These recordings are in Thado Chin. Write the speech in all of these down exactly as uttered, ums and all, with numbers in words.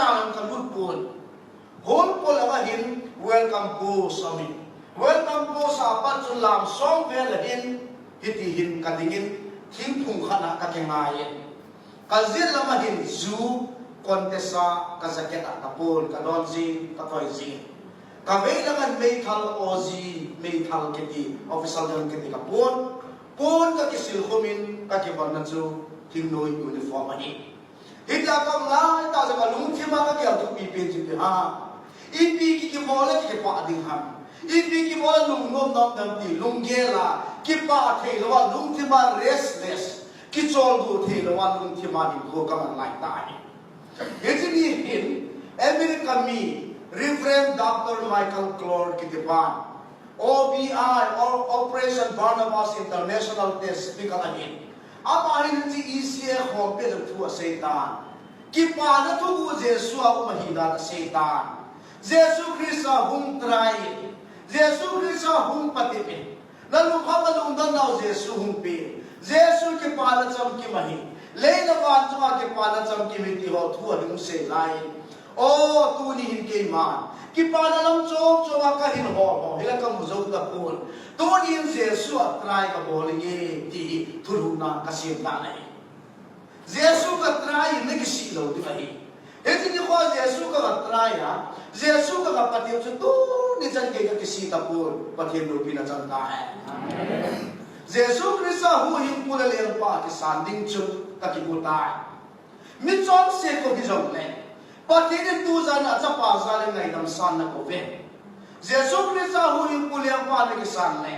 Tang ka lut pon. Hall pol a hin welcome post a min. Welcome post a pat chun lam som vel a hin hiti hin ka dingin thingphung khat a ka kingai in. Ka jet lam a hin zu contest a ka jacket a ka pon ka don jin ka koi jin. Ka vei lam a hin meithal O G meithal kiti official jong kiti ka pon. Pon ka kisil khum in ka kivon na chu thingnoi uniform a hin. Hitia ka um lai tah jeh a ka lungthim a ka gel thupi pen chu ipi ham. Ipi ki kibol le ki kipah ding ham. Ipi kibol le lungnom nom dam ti lunggel a kipah thei lou a lungthim a restless. Kichol du thei lou a lungthim a hinkho ka man lai tah hi. Hiche ni hin America mi Reverend Doctor Michael Clore kiti pan O B I, or Operation Barnabas International te speaker ahin. Ama hin hiche E C A khompi a thu asei tan. Kipana thuguh Jesu a um ahi dan asei tan. Jesu Christa hung try in. Jesu Christa hung patep in. Na lungkham na lungdon nau Jesu hung pe. Jesu kipana chamkim ahi. Lei le van chunga kipana chamkim ahi ti ho thu ahin sei lai in. O, tuni hin keiman kipana lam chom chom a ka hin hol ho hi la ka mu jou tapon. Tuni hin Jesu a try ka bol inge ti hi thulhuhna ka sem tan ahi. Jesu ka try in na kisih lou ding ahi. Hiche nikho Jesu ka try a, Jesu ka patep chu tuni chan kei ka kisih tapon, Pathen loupina chang tahen. Jesu Christa huhhingpu le lengpa kisan ding chun ka kimu tai. Mi chonse ko hijongle, Pathen in tujan a achapa jal in ngaidam sanna abol uve. Jesu Christa huhhingpu lengpa na kisan le,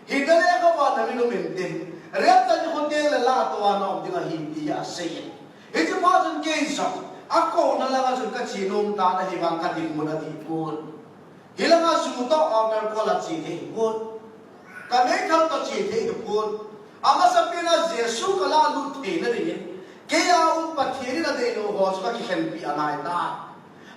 hinna le kava na min um intin, rapture nikho teng le la toh a na um ding ahi ti asei in. Hiche pa chun kei jong, akouna langa chun ka che nom tan ahivang ka dinmun adih pon. Hilanga ju toh altar call a che thei pon. Ka meithal toh che thei pon. Amasapen a Jesu ka lalut theina dingin, kei a um Pathen in adeilou ho chu ka kikhenpi anai tai.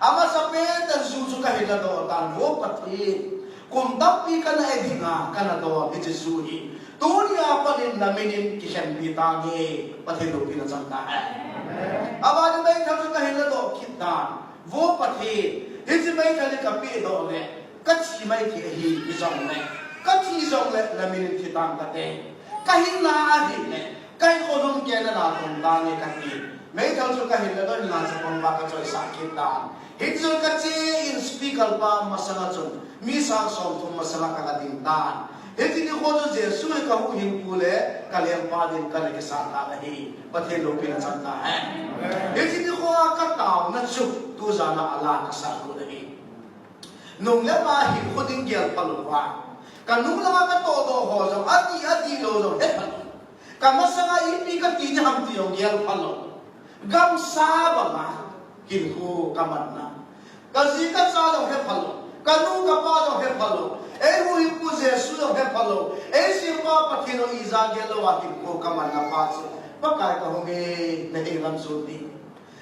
Amasapen a ju chu ka hin ladoh tan, vo Pathen. Kum tampi kana e dinga kana don hiche ju hi. Tunia pat in na min in kikhenpi tange, Pathen loupina chang tahen. Aban in meithal chu ka hin ladoh kit tan. Vo Pathen, hiche meithal hi ka pehdoh le, ka thi mai thei ahi, hijongle, ka thi jongle, na min in thi tang kate. Ka hinna ahile, ka hinkho lhumkei na na tong tange kati. Meithal chu ka hin ladoh in la chapang ba ka choisah kit tan. Hiche chun ka che in speaker pa masanga chun, mi sang somthum masanga ka ga ding tan. Hiche nikho chu Jesu hi ka huhhingpu le ka lengpa din kana kisah tan ahi. Pathen loupina chang tahen. Hiche nikho a ka taona chu tujan a ala ka sah lut ahi. Nung le ma hinkho ding gel phalou va. Ka nung langa ka tohdoh ho jong, adih, adih lou jong, hephalou. Ka masanga ipi ka ti ding ham ti jong gel phalou. Gamsa banga hinkho ka manna. Ka ji ka cha jong hephalou. Ka nu ka pa jong hephalou. Ei huhhingpu Jesu jong hephalou. Ei sempa Pathen jong ija gel lou a hinkho ka manna pa chu, Pakai ka hung e, na henglam jot ding.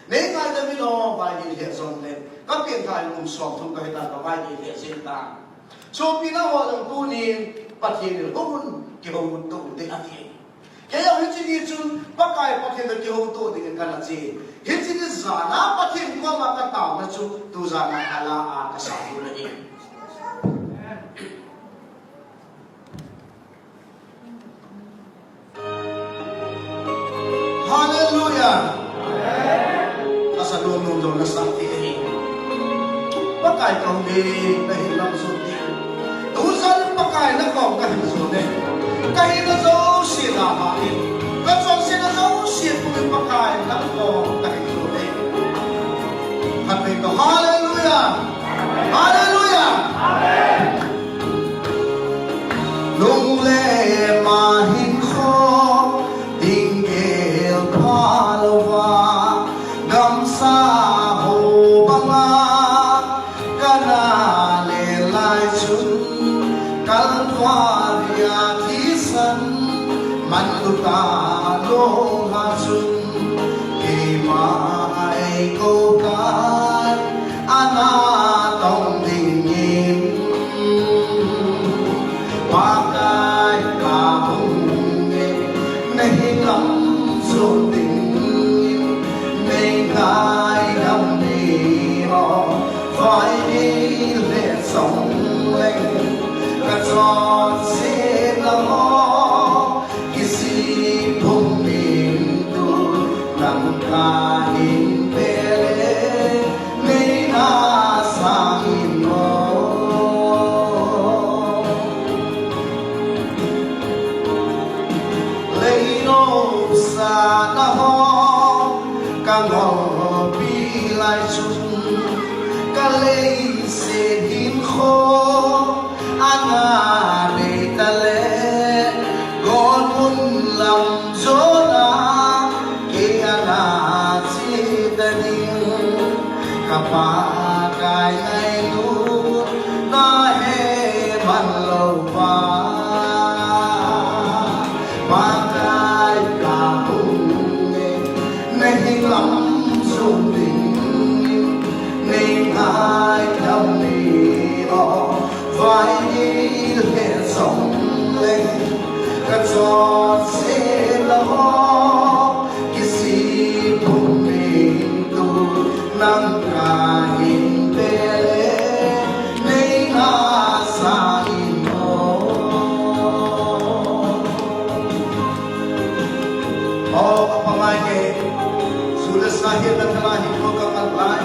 Nei ngaidam in o, Bible lheh jongle, ka pengthah in kum somthum ka hitan, ka Bible lheh jeng tan. Sopi nangho jong tunin, Pathen in hung un, kihou to ute ati. Kei jong hiche ni chun, Pakai Pathen toh kihouto dingin kana che. Hiche ni jan a Pathen koma ka taona chu, tujan a ala a ka sah lut ahi. Hallelujah. Asa nom nom jong na sah thei ahi. Pakai ka hung e, na henglam jot ding. Tujan Pakai na kom ka hin jot e. Ka hinna jouse na ha in. Ka chonsetna jouse pum in Pakai na kom ka hin jot e. Khatvei toh, hallelujah. Hallelujah. Amen. Nung le ma hinkho ding gel phalouva, gamsa ho banga kana lel lai chun, Calvary a thisan manlu talou ha chun, keima eikou tai ana tong dingin, Pakai ka hung e, na henglam jot dingin, nei ngaidam e. Sina ho, kisi phung ning tu, nang ka hin pele, nei na sang in ho. Leino sana ho, ka ngolpi lai chun, ka leiset hinkho, ana dei ta le, gol mun lam jona, kei ana che ta ding, ka Pakai ngailutna he man lou va. Pakai ka hung e, na hin lam jom ding, nei ngaidam ni o, vai dil he jong le, ka chot se la o, kisi phung ning tu, nang ka hin pele, nei na sa in o. O, ka pamai nge, sule sa hi na kala hi ko ka malai.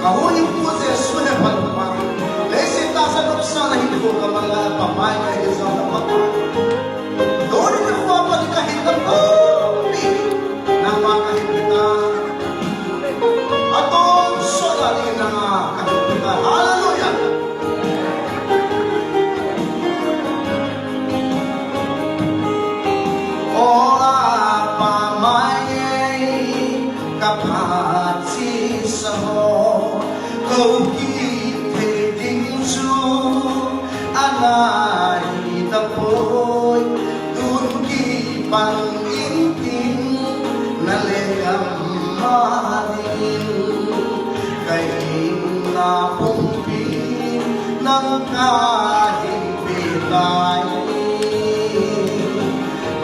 Ka hu ni pu Jesu ne phat pa. Leiset tahsa nopsahna hinkho ka man lai, pamai ka hi jong na phat pa. Doni ni khua pa ni ka hin na pa ni. Nangma ka hin ta. Atonsot a ni nangma ka hin ta. Hallelujah. O Lapa mai, ka phat sisa ho, kou kithei ding chu ana hi tapoi, tun kipan in tin na lenggam ma ding, ka hinna pumpi nang ka hin pe tai.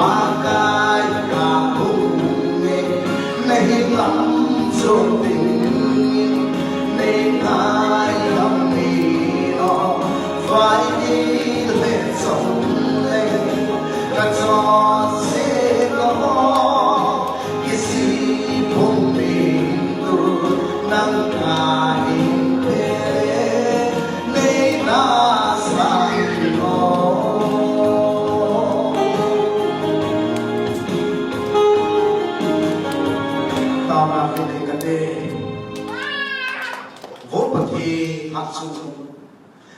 Pakai ka hung e, na hin lam jom ding, nei ngaidam ni o, vai dil he jong le, ka chot se lo, kisi phung ning tu, nang ka hin pe, nei na sa in o. Taona kit ding kate. Vo Pathen, hat sung sung.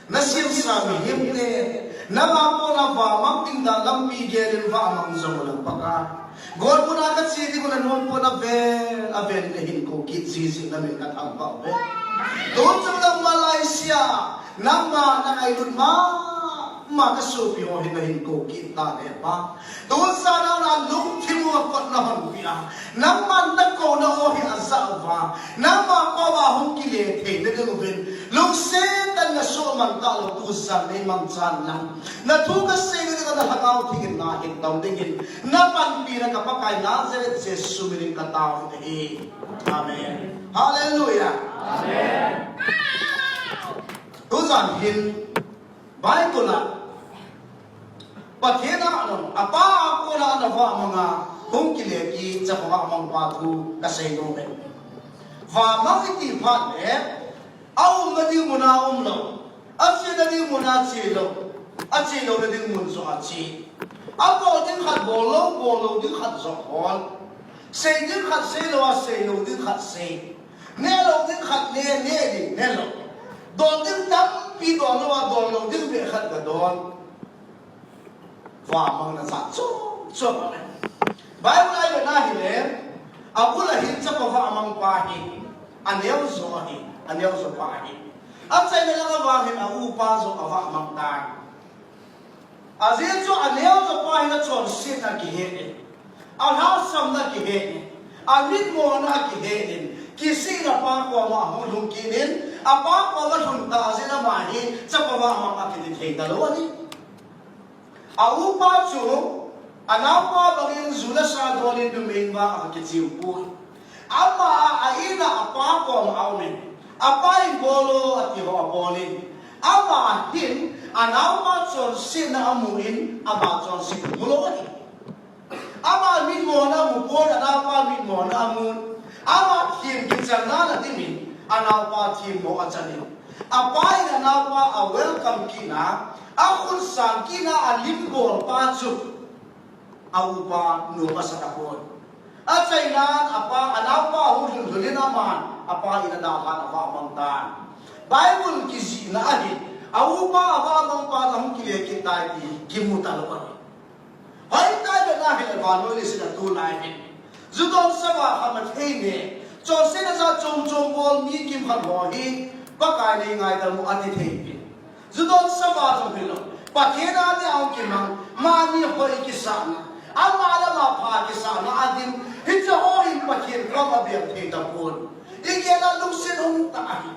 Na semsa mihemte, nanga kona vamang ding dan lampi gelin vamang jong u lang Pakai. Golmuna kache ding u nanom pon avel, avel in nahin kou kit jiji namin kathangvah uve. Tun jong nangma laisea, nangma na ngailut mama kasopi ho hin nahin kou kit tan ahi Pa. Tun jong nangma lungthim u akot nahon pia. Nangman nakouna ho hi ajah uva, nangma koma hung kile thei nading uvin, lungset tah in nasoh man talou, tun jong neimangchan lang. Nathu kasei nading a na Lhagao Theng in nahin dong dingin, napanpina ka Pakai Nazareth Jesu minin katao ahi. Amen. Hallelujah. Amen. Tun jong hin, Bible a, Pathen a, ano, apa a kona ana vamang a, hung kile kit chapa vamang pa thu kasei nom e. Vamang iti phat le, aumna ding mun a um lou, achena ding mun a che lou, ache louna ding mun joh a che. Abol ding khat bol lou, bol lou ding khat joh bol. Sei ding khat sei lou, asei lou ding khat sei. Neh lou ding khat neh, neh ding neh lou. Don ding tampi don lou a, don lou ding beh khat ga don. Vamang na jat chom chom. Bible a i vet na hile, abul a hin chapa vamang pa hi aneo jo ahi, aneo jo pa ahi. Achaina lang a vang hin a upa joh avamang tai. Ajeh chu aneo jo pa hin achonsetna kihe in, alhahsamna kihe in, amitmona kihe in, kisih in apa koma hung lhung kit in, apa koma lhun tah jeh in ama hi chapa vamang akiti thei talou ahi. A upa chu anaopa bangin ju le sa dol in numei in vang akichim poi. Ama a, a in a apa koma aum in, apa in bol o ati ho abol in, Ama hin anaopa chonsetna amun, ama chonsetna mulou ahi. Ama mitmona amu pon, anaopa mitmona amun. Ama thim kichanna na dimin, anaopa thimmo achanin. Apa in anaopa a welcome kitna, akhut sang kitna, alim bolpa chu aupa nom asa tapon. Achaina apa, anaopa hung lhun lhun in aman apa in adalhan avamang tan. Bible kijihna ahin, aupa avamang pa ahung kile kit tai ti kimu talou ahi. Hoitah beh nahi le vannoi leiset a tulai hin. Ju don sava kha mathei ne. Chonsetna jat chom chom bol mi kimkhat ho hi Pakai nei ngaidam u ati thei pin. Ju don sava jong hilou. Pathen a ding a hung kimang, mani hoi kisahna, ama le ama pha kisahna a dim. Hiche ho hin Pathen kham abeng thei tapon. Igel a lungset um tah ahi.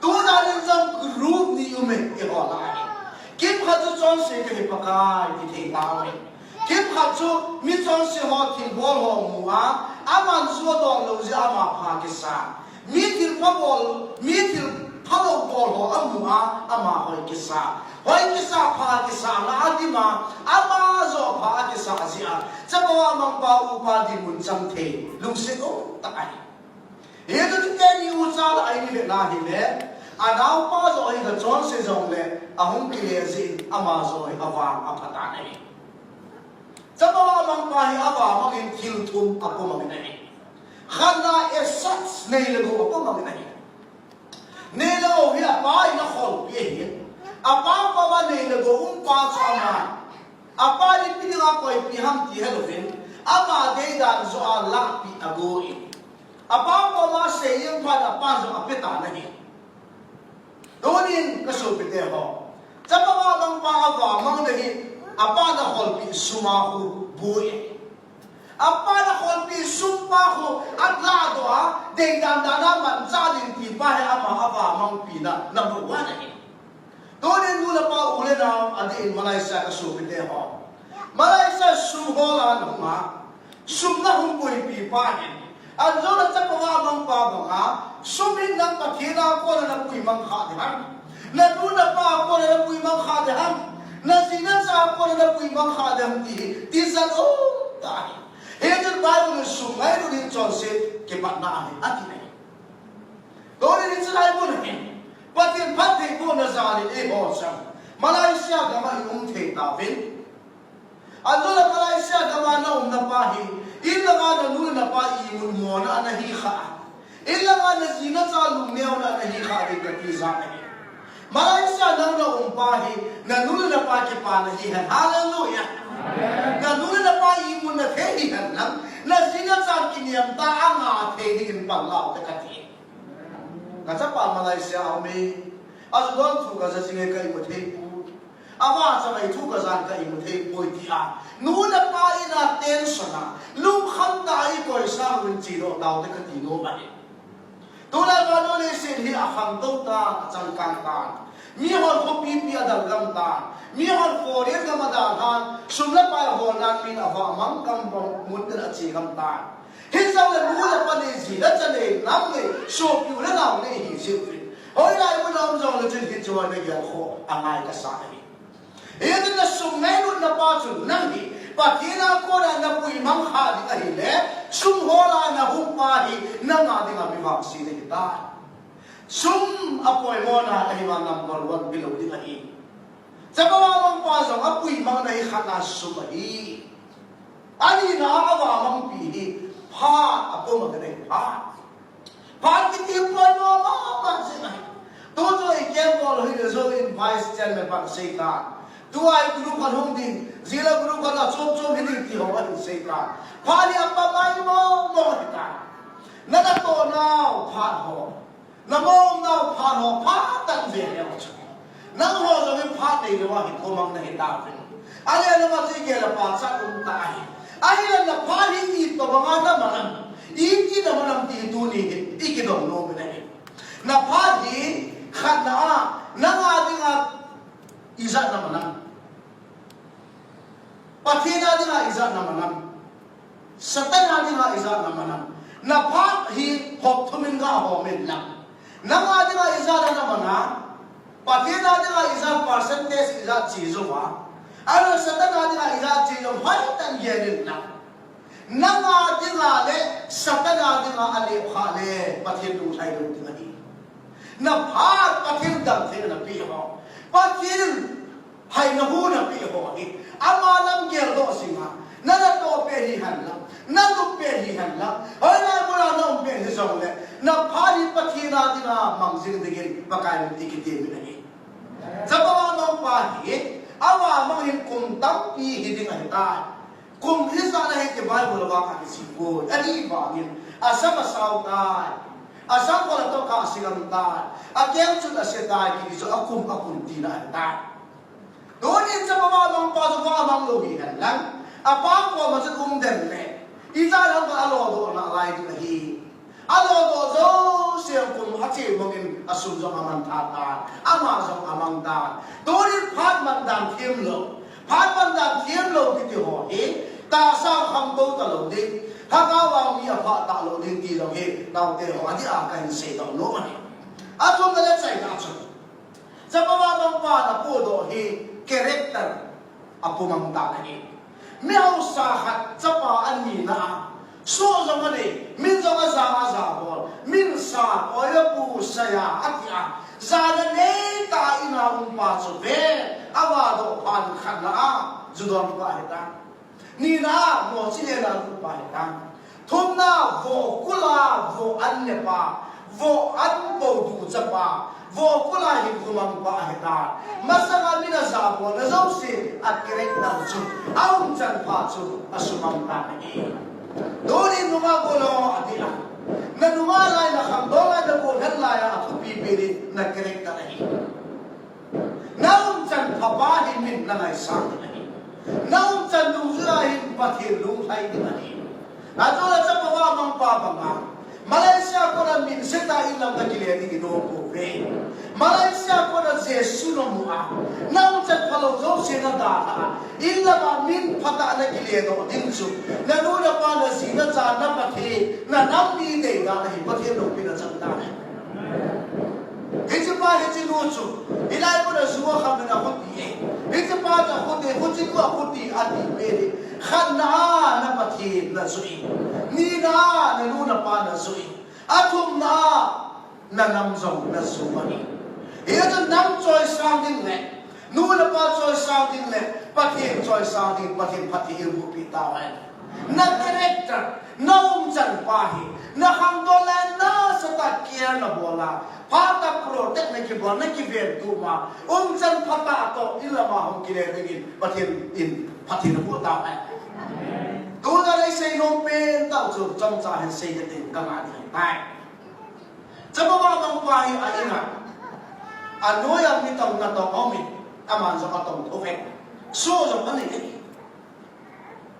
Tuna in jong group ni um e, eiho lah a hin. Kimkhat chu chonse kahi Pakai ti thei tauve. Kimkhat chu mi chonse ho thilbol ho mu a, aman ju adon lou jeh a ama pha kisa. Mi thilpha bol, mi thilphalou bol ho amu a, ama hoi kisa. Hoi kisa, pha kisahna a dim a, ama joh pha akisa jeh a, chapang a mangpa upa dinmun chang thei, lungset um tah ahi. Hichu teni ucha lah a ini vena hile, anaopa joh hi achonse jongle, ahung kile jeh in ama joh hi avang apha tan ahi. Chapang a mangpa hi avamang in thil thum apomang in ahi. Khatna, as such, nei le gou apomang in ahi. Nei le gou hi apa in akholpi ahi. Apa koma nei le gou um pa chu ama. Apa in ipi dinga koipi ham ti helouvin, ama deidan joh a lahpeh agon. Apa koma seiyeng phat apa joh ape tan ahi. Tunin kasopite ho, chapang a mangpa avamang na hi, apa in akholpi sum a khu boi. Apa in akholpi sum pa khu alahdoh a, deidan dan a manchah ding ti pa hi ama avamangpi na number one ahi. Tunin nu le pa, u le nao, adeh in Malaysia kasopite ho, Malaysia sum hol a nahung a, sum nahung puipi pa hin, anjou le chapang a mangpa banga, sum hin nang Pathen a kona napui mang kha ding ham? Nanu napa a kona napui mang kha ding ham? Naji nacha a kona napui mang kha ding ham ti hi tijat um tah ahi. Hichun Bible in sum ngailut hi chonset kipatna ahi, ati ahi. Tunin hiche lai mun hin, Pathen phattheibohna jal in eiho chang Malaysia gam a i um thei tauvin. Anjou le Malaysia gam a naumna pa hi, in langa nanu le napa imun mona nahi kha, in langa naji nacha lungneona nahi kha ding kati jat ahi. Malaysia nang naum pa hi, nanu le napa kipana hihen. Hallelujah. Nanu le napa imun nathei hihen lang, naji nacha kiniam tah a nga thei dingin pan laute kati. Kachapa Malaysia a um e. Aju don thu kaja jing e, ka imu thei poi. Avahchoi thu kajan ka imu thei poi tia, nu le pa in a tension a, lungkham tah a ikoi sang uvin chedoh taute kati nom ahi. Tulai vannoi leiset hi akhangtou tan, achangkang tan. Mihon khopi pi adalgam tan. Mihon foreign gam adalhan, sum le pai holnan min avamang gam mun tin ache gam tan. Hijongle nu le pa nei, ji le cha nei, nam nei, sopi u le nao nei hi jeh uvin, hoilai mun a um jongle chun hiche hi nagel khoh angai kasa ahi. Hichun nasum ngailutna pa chun nang hi Pathen a kona napui mang kha ding ahile, sum hol a nahung pa hi nanga dinga mi vangset nahi tai. Sum apoimona ahi vang number one bilou ding ahi. Chapang a mangpa jong apui mangna hi khatna sum ahi. Anina a avamangpi hi phat apomang in ahi, phat. Phat kiti poimo mama jing ahi. Tuchung i camp bol hile jong in vice chairman pan asei tan. Tua hi group khat hung ding, jing le group khat a chom chom hiding ti ho ahin sei tan. Phat hi apha mai mong mong ahitai. Na natoh nau phat ho, na mong nau phat ho, phat tah in ve leu chu, nangho jong hi phat neilou a hinkho mang nahi tauve. Ale nangho chu igel a pachat um tah ahi. Ahile na phat hi itobang a naman am, iti naman am ti tuni hi ikidong nom in ahi. Na phat hi khatna a, nanga dinga ijat naman am? Pathen a dinga ijat naman am? Satan a dinga ijat naman am? Na phat hi hop thum in gahom in lang. Nanga dinga ijat naman am? Pathen a dinga ijat percentage ijat che jou va. Ahilou Satan a dinga ijat che jou, hoitah in gel in lang. Nanga dinga le Satan a dinga alep kha le Pathen lunglhai lou ding ahi. Na phat Pathen damtheina napeh ho, Pathen haina hu napeh ho hi, ama lam geldoh jing a, na natoh pet hihen lang, na lup pet hihen lang, hoilai mun a na um pet hijongle, na phat hi Pathen a dinga mang jing dingin Pakai min in kitem in ahi. Chapa vamangpa hi, avamang hin kum tampi hi ding ahitai. Kum ijat ahi ti Bible a vang akisei poi. Ahivangin, asam asao tai. Asangkhol atoh kah a se gam tai. Akeng chun ase tai, kiti chu akum akum tina ahitai. Tunin chapa vamangpa chu vamang lou hihen lang, apa koma chun um den le, ijat ham khat alodoh nalai ding ahi. Alodoh jouse kum ache mongin asum jong aman tha tan, ama jong amang tan. Tunin phat man dan themlou, phat man dan themlou kiti ho hi, tahsa khangtou talou ding, lhagao a mi aphah talou ding ti jong hi, naote ho, adeh a kahin seidoh nom ahi. Athumna le achaina chu, chapa vamangpa napohdoh hi character apumang tan ahi. Mi haosa khat chapa anina a, soh jong anei, min jong aja, ajabol, min sa, oi apu, saya, ati a, jana neitah a ina umpa chu ve, avadoh phat khatna a, ju donpa ahitan. Nina a, nochilena lutpa ahitan. Thumna, vokul a, vo an nepa, vo an poduchapa, vokul a hinkho mangpa ahitan. Masanga min ajabolna jouse, a character chu, aumchan phat chu, asumang tan ahi. Tunin nunga bol o, ati a. Nanunga lai, nakhangdong lai, nabol hen lai a, athupi pen hi, na character ahi. Na umchan phapa hin min nangaisang ding ahi. Na umchan dungjuia hin Pathen lunglhai ding ahi. Ajola chapa vamangpa banga, Malaysia kona min seta inlam nakile ding inom pouve. Malaysia kona Jesu namu a, na umchan phalou jouse nadalha a, inlama min phatah a nakiledoh ding chu, nanu napa, naji nacha, na Pathen, nanam mi deida ahi, Pathen loupina chang tan ahi. Hichepa hichenu chu, hilai mun a ju akham in akhuti e. Hichepa chu akhuti, hichenu akhuti ati pen hi. Khatna a na Pathen najoh in. Nina a nanu napa najoh in. Athumna a nanam jong najoh ahi. Hijeh chun nam choisang ding le, nu le pa choisang ding le, Pathen choisang ding, Pathen phatthei eibohpi tauhen. Na character, na umchan pa hi, nakhangdong lai nasatah a care nabol a, phatah a protect nakibol, nakiven tup a, umchan phatah toh inlama hung kile dingin Pathen in phatthei naboh tauhen. Tuna neisei nom pen tah chu chomcha hin sei ding kangah ding ahitai. Chapa vamangpa hi a-in a, anoiya mi tong natong aumin, aman jong atong thou ve. Soh jong anei e.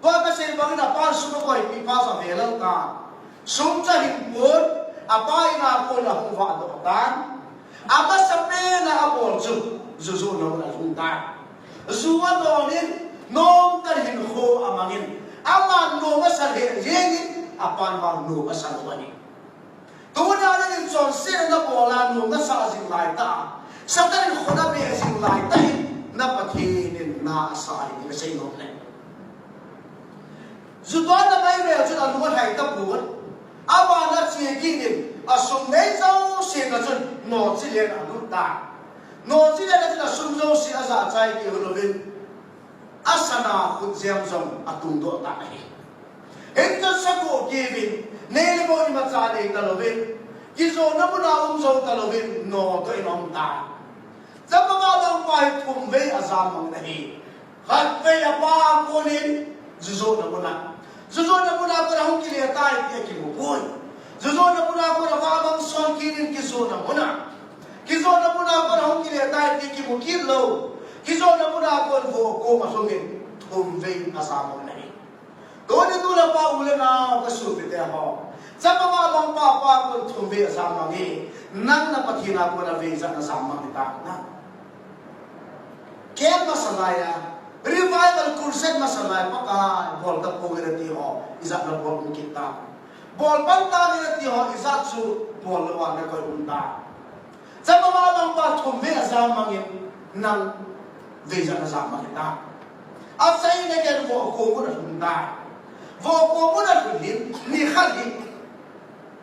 Tua kasei bangin apan sum akoipi phat chu ave lou tan. Sum chu ahin pon, apa in a kon ahung vahdoh tan. Amasapen a abol chu, ju jona mun alhung tan. Ju adon in, nomtah in hinkho amangin, aman nom asa lheh jengin, apan vang nom asa lou ahi. Tuna nangin chonsetna nabol a, nom nasah jing laitah a, Satan in khut abeh jing laitah in, na Pathen in na asah ahi ti kasei nom e. Ju donna mai vel chun anu alhai tapon, aban a ache kit in, asum nei jouse na chun nochilena alut tan. Nochilena chun asum jouse ajahchai kit louvin, asana khutjem jong atungdoh tan ahi. Hichun sagoh kit uvin, nei le gou imacha nei talouvin, kijona muna um jou talouvin, nodoh in aum tan. Chapa vamangpa hi thum vei ajam mang in ahi. Khatvei apa a konin, ju jona muna. Ju jona muna kona hung kile tai ti akimu poi. Ju jona muna kona vamang sol kit in kijona muna. Kijona muna kona hung kile tai ti akimu kit lou. Kijona muna kon vo koma lhungin, thum vei ajam mang in ahi. Tuni nu le pa, u le nao, kasopite ho, chapa vamangpa apa a kon thum vei ajam mang e. Nang na Pathen a kon avei ijat najam mang hitam na? Camp masa lai a, revival crusade masa lai, Pakai, bol tapong e nati ho, ijat nabol um kit tam? Bol pan tan e nati ho, ijat chu bol lou a nakoi um tam? Chapa mama bangpa thum vei ajam mangin, nang vei ijat najam mang hita. Achaina gei in vohkho mun alhung tai. Vohkho mun alhun in, nikhat hi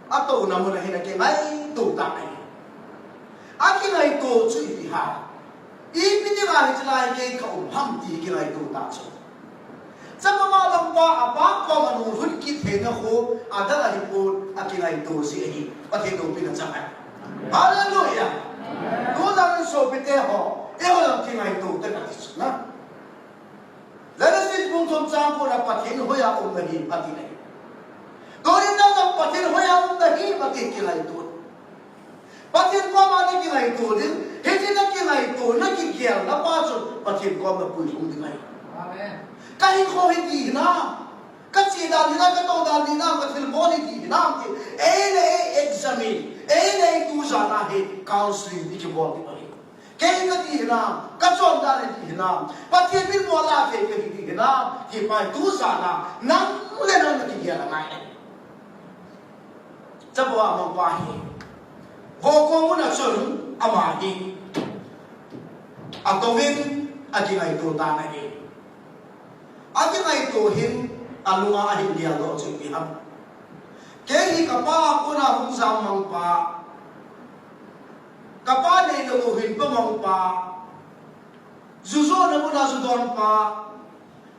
atouna mun a hin akingaito tai. Akingaito chu ipi ham? Ipi dinga hiche lai kei kaum ham ti kingaito ta chu. Chapa mama bangpa apa koma nung lhun kit theina khu adang ahipon, akingaito jeh ahi. Pathen loupina chang ahi. Hallelujah. Tujan in sopite ho, eiho jong kingaito tah kati chu na. Genesis bung thum chang ko na Pathen hoiya um nahi ati nahi. Tunin nang jong Pathen hoiya um nahi, Pathen kingaito. Pathen koma nakingaito ding, hiche nakingaito, nakigelna pa chu Pathen koma puilhung ding ahi. Amen. Kahinkho hi iti hinam, kache dan hinam, katou dan hinam, kathilbol hi iti hinam ti, eile ei examine, eile ei tujan a hi counseling ikibol ding ahi. Kei kati hinam, kachondan hi iti hinam, Pathen min mo la thei kahi iti hinam, ti pa hi tujan a nang le nang nakigel angai ahi. Chapa mama bangpa hi vohkho mun a chun ama hi atouvin akingaito tan ahi. Akingaito hin alunga ahin geldoh chu ipi ham? Kei hi kapa a kona hung jam mang pa, kapa neilou hin pamang pa, ju jona mun a ju don pa,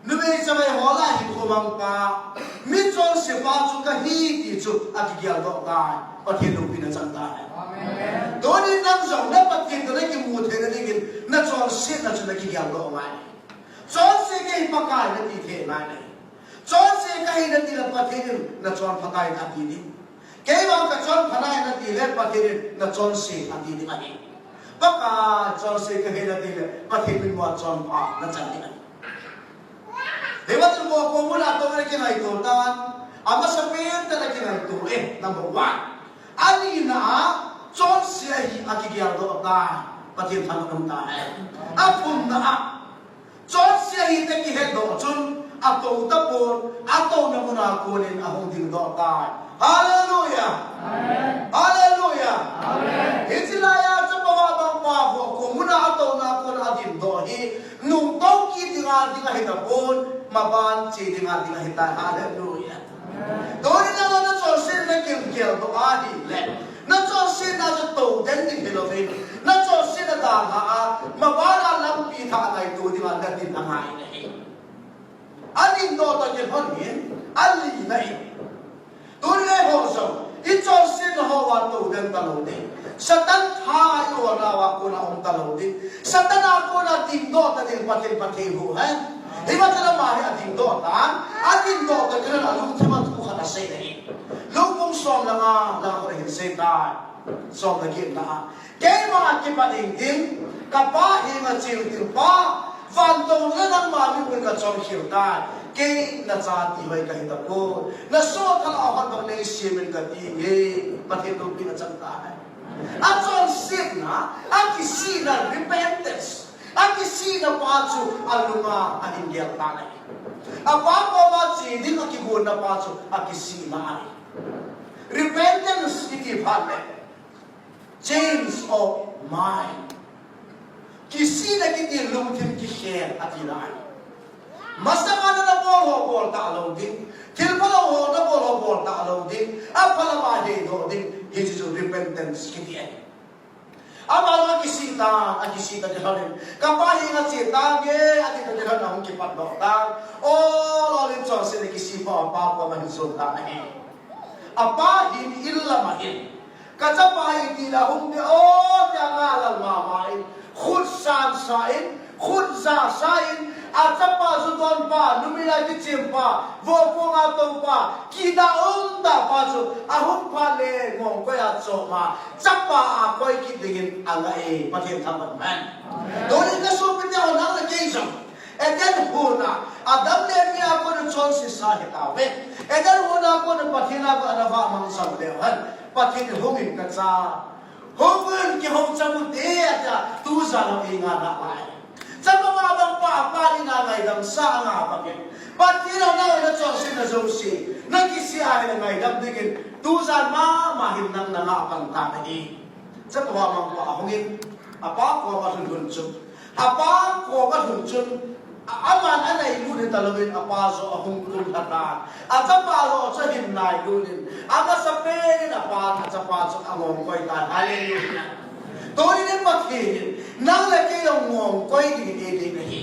numei chavai ho lah a hinkho mang pa, mi chonse pa chu kahi ti chu akigeldoh tai. Pathen loupina chang tai. Amen. Tunin nang jong na Pathen toh nakimu theina dingin nachonsetna chu nakigeldoh angai. Chonse kahi Pakai nati thei ngai ahi. Chonse kahi nati le Pathen in nachonpha tai ati ding. Kei vang kachonpha nai nati le Pathen in nachonse ati ding ahi. Pakai, chonse kahi nati le Pathen min mo a chonpha nachan ding ahi. Hiva chun vohkho mun a tou le kingaito tan. Amasapen tah le kingaito e, number one. Anina a, chonse ahi akigeldoh tai. Pathen thangvah in um tahen. Athumna a, chonse ahi ti kihetdoh chun, atou tapon, atouna mun a konin ahung dingdoh tai. Hallelujah. Amen. Hallelujah. Amen. Hiche laiya chapa mama bangpa vohkho mun a atouna a kon adingdoh hi, nungtou kit dinga ding ahi tapon, maban che dinga ding ahitai. Hallelujah. Tunin nang nachonsetna kigel doh ahile, nachonsetna chu tou den ding hilouvin, nachonsetna dalha a, maban a lampi thah ngaito dinga nading angai ahi. Adingdoh tah kilhon hin, alina in. Tunin eiho jong, ichonsetna hoa tou den talou ding, Satan tha a iolnauva kona um talou ding, Satan a kona dingdoh ta ding Pathen phatthei boh hen. Hiva chun ama hi adingdoh tan, adingdoh tah kilhon alungthim a thu khat asei ahi. Luke bung som le nga, lang khat ahin sei tai. Som le get na a, keima kipat hing ding, kapa henga che inge Pa, vantou le nangma mihon kachom khel tai. Kei nacha tihoi kahi tapoi, nasothal a hot bang neisem in kati nge. Pathen loupina chang tai. Achonsetna, akisihna, repentance, akisihna pa chu alunga ahin gel tan ahi. Apa koma che ding akigonna pa chu akisihna ahi. Repentance iti phat le, change of mind. Kisihna kiti lungthim kikhel atina ahi. Masanga nabol ho bol talou ding, thil phalou ho nabol ho bol talou ding, apha lama heidoh ding, hiche chu repentance kiti ahi. Ama jong akisih tan, akisih tah kilhon in, kapa henga che tange, ati tah kilhon in ahung kipatdoh tan. Ol ol in chonsetna kisih pa, apa koma ahin jon tan ahi. Apa hin in lama hin, kachapa hi iti le ahung ding o, tia ngalal mama in, khut sansa in, khut jasa in, achapa ju don pa, numei a kichem pa, vohkho a tou pa, kidang umtah pa chu ahung phat le ngongkoi a chom a, chapa a koi kit dingin angai e. Pathen thangvah hen. Tunin kasopite ho, nang le kei jong Eden hon a, Adam le Evi a kona chonse sa hitauve. Eden hon a kona Pathen a kona ana vahmang jong leu hen, Pathen in hungin kacha, hungin kihoucham ute atia, tujan a eingah nalai. Chapa mama bangpa, apa in angaidam sa anga bangin, Pathen in nang le nachonsetna jouse nakisih ahile ngaidam dingin, tujan mama hin nang nangah pan tan ahi. Chapa vamangpa ahungin, apa koma alhun lhun chun, apa koma alhun chun, a, aman anailut hita louvin, apa joh ahung kumlha tan. Achapa joh chu ahin nailut in, amasapen in apan achapa chu angongkoi tan. Hallelujah. Tunin Pathen in nang le kei jong ngongkoi dingin eidei ahi.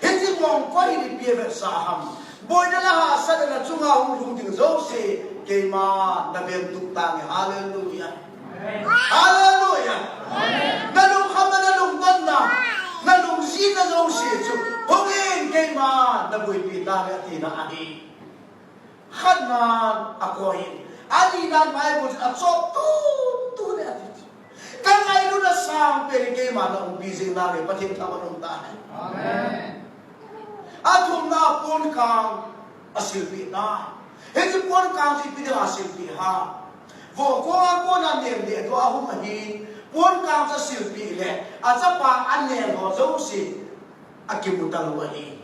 Hiche ngongkoi hi ipi avetsah ham? Boina le hahsatna nachunga hung lhung ding jouse, keiman naventup tange. Hallelujah. Hallelujah. Nalungkhamna, nalungtonna, nalungjinna jouse chu hungin, keiman naboipi tange, atina ahi. Khatnan akoi in, aninan Bible in achop tutut e ati. Kangailutna sangpen in keiman naumpi jing nange, Pathen thangvah in um tahen. Amen. Athumna a ponkang asilpeh tai. Hiche ponkang chu ipi dinga asilpeh ham? Vohkong a kona neng deh toh ahung ahi. Ponkang chu asilpeh le achapa aneng ho jouse akimu talou ahi.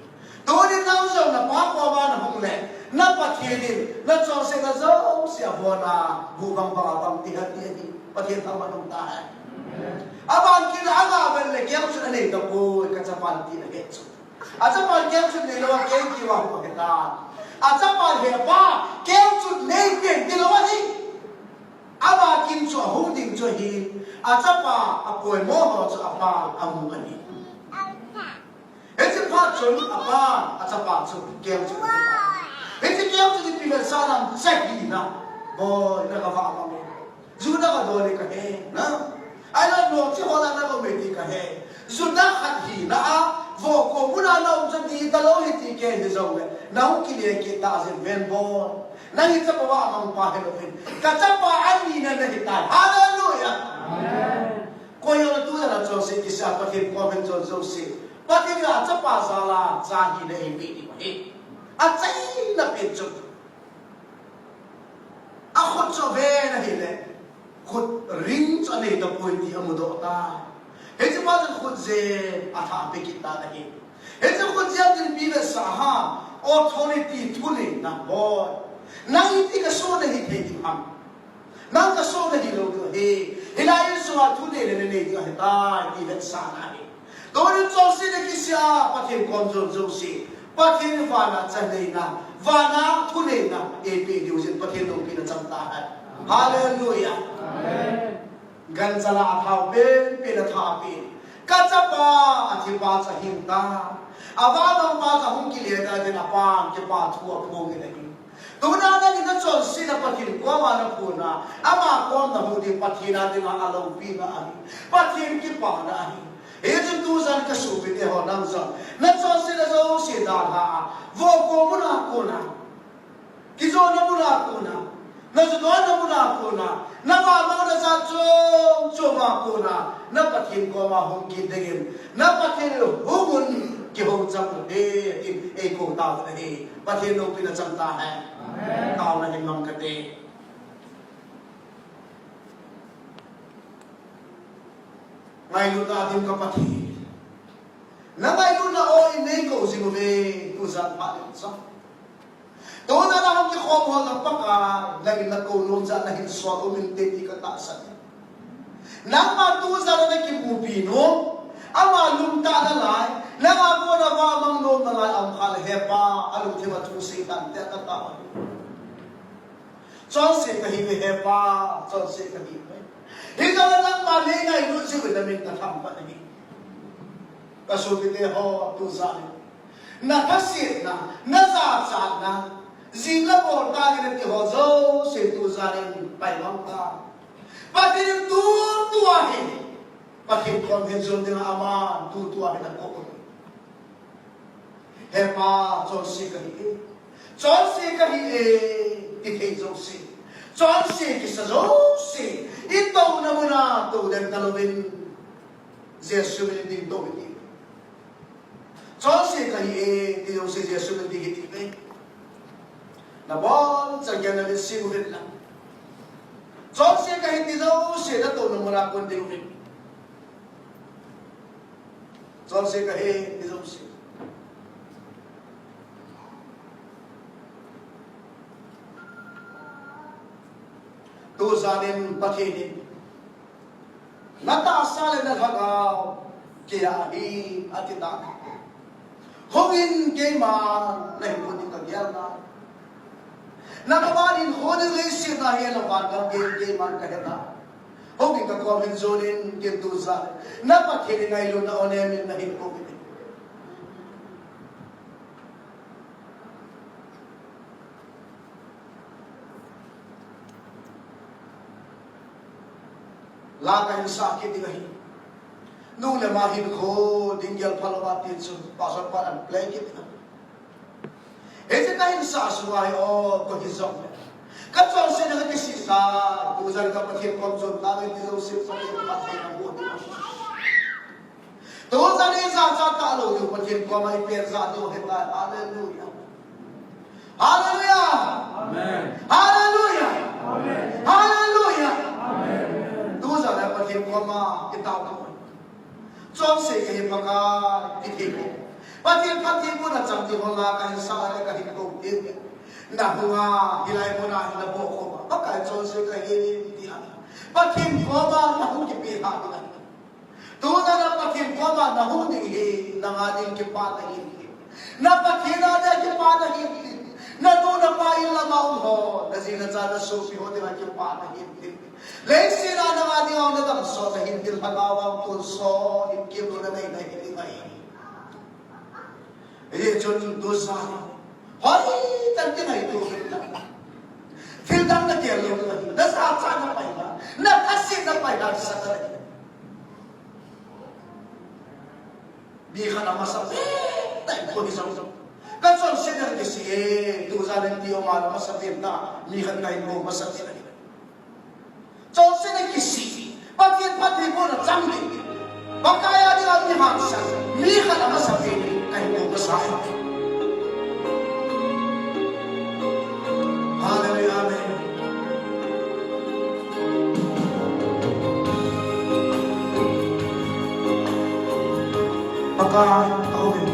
Tunin nang jong napa koma nahung le, na Pathen in nachonsetna jouse abona, bu bang bang abang ti ahi, ti ahi. Pathen thangvah in um tahen. Aban kit a, anga vel le keng chun anei tapoi, kachapan tina ahi chu. Achapan keng chun neilou a, keng kiu a hung ahitan. Achapan, hepa, keng chun neipen, tilou ahi. Ama kin chu ahung ding chu ahi, achapa apoimo ho chu apan amu ahi. Hiche phat chun apan achapa chu keng chu ahi. Hiche keng chu ipi vetsah ham? Cha hina. Boi, nagavah mang e. Ju nagado le kahe, na? Ahilou, nungche ho lah nagom e ti kahe. Juda khat hina a, vohkong muna naum chu dih talou ahi ti kei hijongle, nahung kile kit tah jeh in ven boi. Nang hi chapa vamangpa hilouvin, kachapa anina nahitai. Hallelujah. Amen. Koi jong tujan a chonset kisah Pathen kom hin chon jouse, Pathen in achapa jal a cha hina eipeh ding ahi. Achaina pen chu, akhut chu aven ahile, khut ring chu anei tapoi ti amudoh tai. Hiche pa chun khut jep athah pe kit tan ahi. Hiche khut jep in ipi vetsah ham? Authority, thuneina, boi. Nang iti kasoh nahi thei ding ham? Nang kasoh nahi lou ding ahi. Hilai insunga thuneina nanei ding ahitai, ti vetsahna ahi. Tunin chonsetna kisah Pathen kom jon jouse, Pathen in vana cha neina, vana thuneina eipeh diu jeh in Pathen loupina chang tahen. Hallelujah. Amen. Gancha lah a thao penpen a thapen, kachapa athipa chu ahing tan. Avamangpa chu ahung kile tan, apan kipa thu aphongin ahi. Tuna nangin nachonsetna Pathen koma naphon a, ama kom nahuh ding Pathen a dinga aloupina ahi. Pathen kipana ahi. Hichu tujan kasopite ho, nang jong nachonsetna jouse dalha a, vohkong muna kona, kijona muna kona, najudona muna kona, navahmona jat chom chom a kona, na Pathen koma hung kit dingin, na Pathen in hung un, kihoucham un ahi, tin eikou tauvin ahi. Pathen loupina chang tahen. Amen. Taona hin mang kate. Ngailutna dim ka Pathen. Nangailutna aw in neikou jing uve, tujan phat in jong. Tuna nahung kikhom ho lah a Pakai, nangin nakou nom jeh a nahin sol um inte ti katahsan e. Nangma tujan a nakimupi nom, ama lungtah nalai, nanga kona vahmang nom nalai aum khah le, Hepa, alungthim a thu sei tante, katao e. Chonse kahiuve, Hepa, chonse kahiuve. Hijongle nangma neingailut jeh uvin namin kathangvah nahi. Kasopite ho, tujan in nathasetna, najachatna, jing le bol tange nati ho jouse tujan in paimang tan. Pathen in tutua hi, Pathen kom hin jon dinga aman tutua hi nakou. Hepa, chonse kahi e. Chonse kahi e, tithei jouse, chonse kisa jouse, itouna muna tou den talouvin, Jesu min in ding tou hiti. Chonse kahi e, ti jouse Jesu min in ding hiti ve. Nabonchauvin namit sing uvin lang. Chonse kahi ti jouse natouna muna kon ding uvin. Chonse kahi ti jouse. Tujan in Pathen in Natahsa le nalhagao keia ahi, ati tai. Hungin keiman nahinkho ding kagel nai. Nangman hinkho ding leiset a hi navan gam gei keiman kahe tai. Hungin kakom hin jonin kin tujan. Na Pathen in ngailutna anemin nahinkho ding. La kahin sah kit ding ahi. Nu le ama hinkho ding gel phalou a ti chu pastor pan ahin play kit ding ahi. Hiche kahin sah sunga hi o, koi hijongle kachonsetna kakisih tai. Tujan ka Pathen kom chon tang in ti jouse Pathen Pathen amu ding ahi. Tujan ijat cha talou diu Pathen koma ipen jat diu ahitai. Hallelujah. Hallelujah. Amen. Hallelujah. Amen. Hallelujah. Amen. Tujan a Pathen koma itao koi. Chonse kahi Pakai, kiti ko. Pathen phattheibohna chang ding ho la kahin sah le kahin kou ding. Nahunga hilai muna hi nabol khom a, Pakai chonse kahi ti a, Pathen koma nahung kipe lha ding ahi. Tujan a Pathen koma nahung ding hi nanga ding kipana ahi. Na Pathen a dinga kipana ahi. Nanu napa in lama um ho, naji nacha nasopi ho dinga kipana ahi. Leiset a nanga dinga nadam sot nahin, thil lhagao a tonsot in kimlona nei nahi ding ahi. Hijeh chun tujan hi hoitah in kingaito hih in. Thil dang nagel lou ding ahi. Najachat napai a, nalhaset napai a, sah ding ahi. Mi khat amasa pen tah in koi hijong. Kachonsetna kisih e, tujan in ti o ma amasa pen tah, mi khat kahin kou masa pen ahi. Chonsetna kisih, Pathen phattheibohna chang ding, Pakai a dinga mi hangsan, mi khat amasa pen kahin kou masa ahi. Hallelujah, amen. Pakai, amen.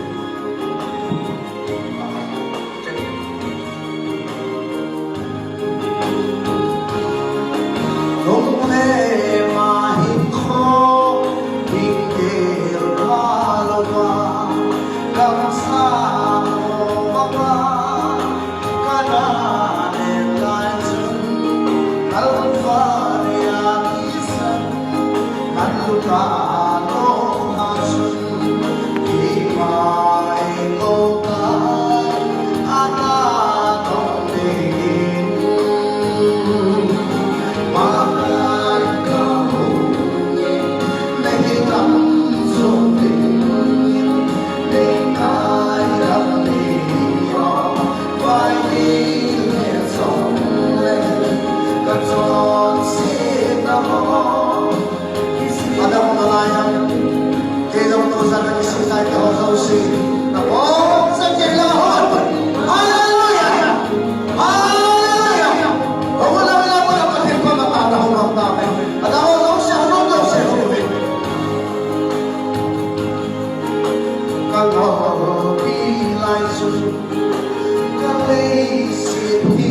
Adam na lai a, kei jong tujan a kisih tai, kei ho jouse. Na bol sa kei la ho. Hallelujah. Hallelujah. Ho la la la Pathen koma tah na ho la ta me. Adam ho jouse, ho jouse, ho ve. Ka lo pi lai su. Ka lei si.